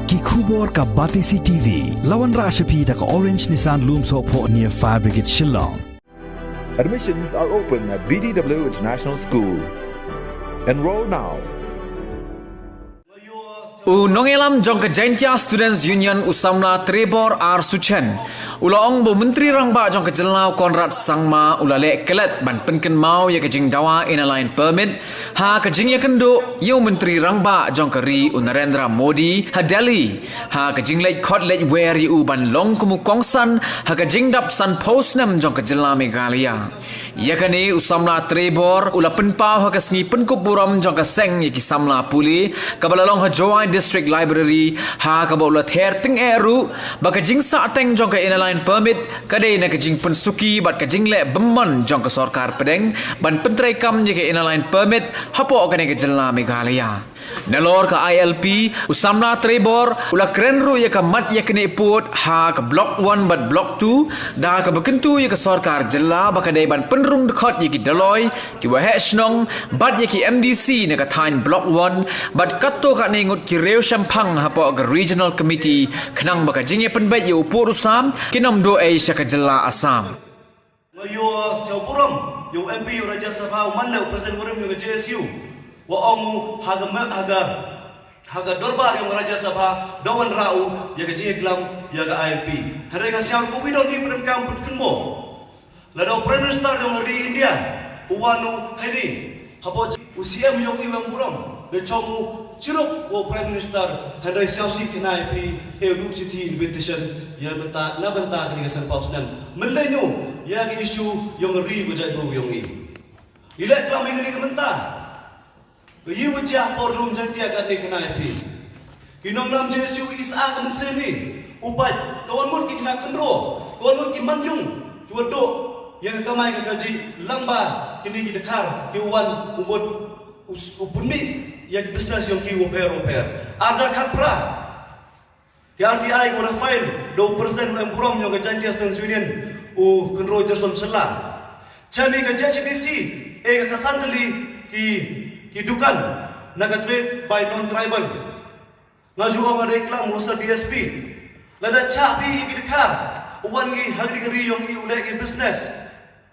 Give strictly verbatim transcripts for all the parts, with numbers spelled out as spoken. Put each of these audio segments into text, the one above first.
Ki khubor ka Batesi T V. La wanrah sha phi da ka Orange Nissan Lumsohphoh near Fire Brigade Shillong. Admissions are open at B D W International School. Enroll now. U nongïalam jong ka Jaintia Students Union u samla Trevor R Suchen u la ong ba u Myntri Rangbah jong ka jylla u Conrad Sangma u la leh klet ban pynkynmaw ïa ka jingdawa Inner Line Permit ha ka jingïakynduh ïa u Myntri Rangbah jong ka ri u Narendra Modi ha Delhi ha ka jingleit khot leit wer ïa u ban long kum u kongsan ha ka jingdap sanphew snem jong ka jylla Meghalaya. Ïa kane u samla Trevor u la pynpaw ha ka sngi pynkup burom jong ka seng ïa ki samla pule kaba la long ha Jowai District Library, ha kaba u la ther tyngeh ruh ba ka jingsahteng jong ka Inner Line Permit ka dei na ka jingpynsuki bad ka jingleh bymman jong ka sorkar pdeng ban pyntreikam ïa ka Inner Line Permit hapoh kane ka jylla Meghalaya. Nalor ka I L P, u samla Trevor u la kren ruh ïa ka mat ïaknieh pud ha ka Block One bad Block Two da kaba kyntu ïa ka sorkar jylla ba ka dei ban pynrung dkhot ïa ki dolloi, ki waheh shnong bad ïa ki M D C na ka thaiñ Block One bad katto katne ngut ki riewshemphang hapoh ka Regional Committee khnang ba ka jingïapynbeit ïa u pud u sam kin ym duh ei sha ka jylla Assam. Nga ïoh sha u burom ïa u M P ïa u Rajya Sabha, u man leh u President barim ïa ka J S U. Wa ong u ha ka me-, ha ka, ha ka dorbar ïa u Rajya Sabha, da wanrah u ïa ka jingïaklam ïa ka I L P. Hynrei nga sngew ruh ba wi don ki pyndonkam pynkynmaw. Lada u Prime Minister jong ka ri India u wan u hynrei hapoh u C M ïong i wang burom, da chong u chirup u Prime Minister, hynrei sngewsih khynnah ïa phi, e u duh shithi invitation ïa bynta, na bynta kane ka sanphew snem. Mynlei ñu ïa ka issue ïong ka ri, ka jaitbru ïong i. I leh klam ïa kane ka bynta. Ka ïa u jia por lum Jaintia katne khynnah ïa phi. Ki nongïalam J S U i sa ka mynsiem i. U pait, ka wan mut ki khynnah khynraw, ka wan mut ki manyung, ki wa duh ïa ka kamai ka kajih, lyngba kine ki dkhar, ki wan u mut u, u pynmih ïa ki business ïong ki wa pher wa pher. Arja khat phra. Ki R T I ka wa file da u President u em burom ïong ka Jaintia Students Union, u Kynroi Jerson Shylla. Chani ka J H D C e ka khatsan tylli ki, ki dukan na ka trade by non-tribal. Nga ju ong nga dei klam u Sir D S P. Lada chah phi ïa ki dkhar, u wan ngi ha kane ka ri ïong i u leh ki business.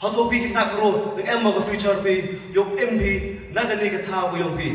Hato phi ki khynnah khynraw, dang em ma ka future phi, ïoh im phi na kane ka thaw ka ïong phi.